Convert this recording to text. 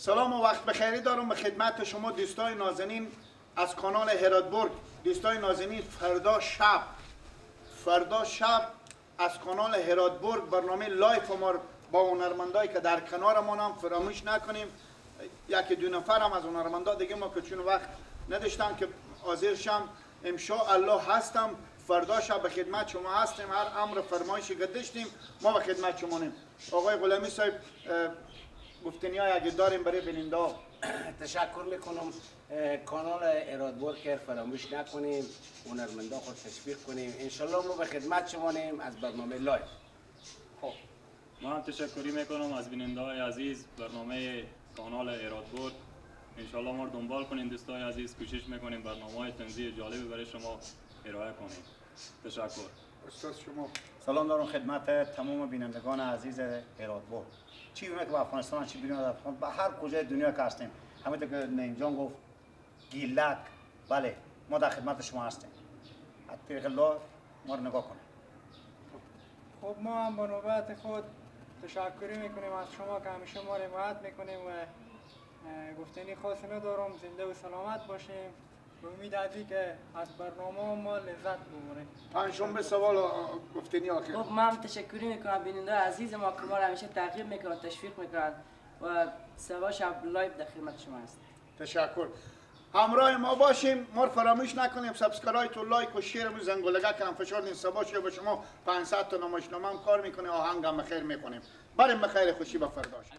سلام و وقت بخیری دارم به خدمت شما دوستای نازنین از کانال هراتبرگ. دوستای نازنین، فردا شب از کانال هراتبرگ برنامه live ما با هنرمندایی که در کنار ما هم فراموش نکنیم. یکی دو نفر هم از هنرمندا دیگه ما که چون وقت نداشتم که حاضر شم، الله هستم. فردا شب به خدمت شما هستیم. هر امر فرمایشی که داشتیم ما به خدمت شما نیم. آقای غلامی صاحب، گفتنی های اگه داریم برای بیننده ها. تشکر میکنم. کانال هراتبرگ فراموش نکنیم، هنرمندا خود تشویق کنیم. انشالله ما به خدمت شما نیم از برنامه live. خب. ما هم تشکری میکنم از بیننده های عزیز برنامه کانال هراتبرگ. انشالله ما رو دنبال کنین دوستای عزیز. کوشش میکنیم برنامه های طنزی جالبی برای شما ارائه کنیم. تشکر. استاد شما. سلام دارم خدمت تمام بینندگان عزیز هراتبرگ، چی اونایی که به افغانستان، چی بیرون از افغانستان، به هر کجای دنیا که هستیم. همونطور که نعیم جان گفت گیلک، بله، ما در خدمت شما هستیم. از طریق live ما رو نگاه کنیم. خب، ما هم با نوبت خود تشکری میکنیم از شما که همیشه ما رو حمایت میکنیم و گفتنی خاصی ندارم. زنده و سلامت باشیم، به امید از که از برنامه ما لذت ببریم. پنجشنبه سوال و گفتنی آخر. خب، ما هم تشکری میکنم بیننده عزیز ما که ما رو همیشه تعقیب میکنن، تشویق میکنن و سبا شب live در خدمت شما هست. تشکر. همراه ما باشیم، ما رو فراموش نکنیم. subscribe و like و share و زنگولگه کنم فشار دین. سبا شب به شما 500 تا نمایشنامه هم کار میکنه، آهنگ هم خیر میکنیم. بریم بخیر خوشی به فرداش.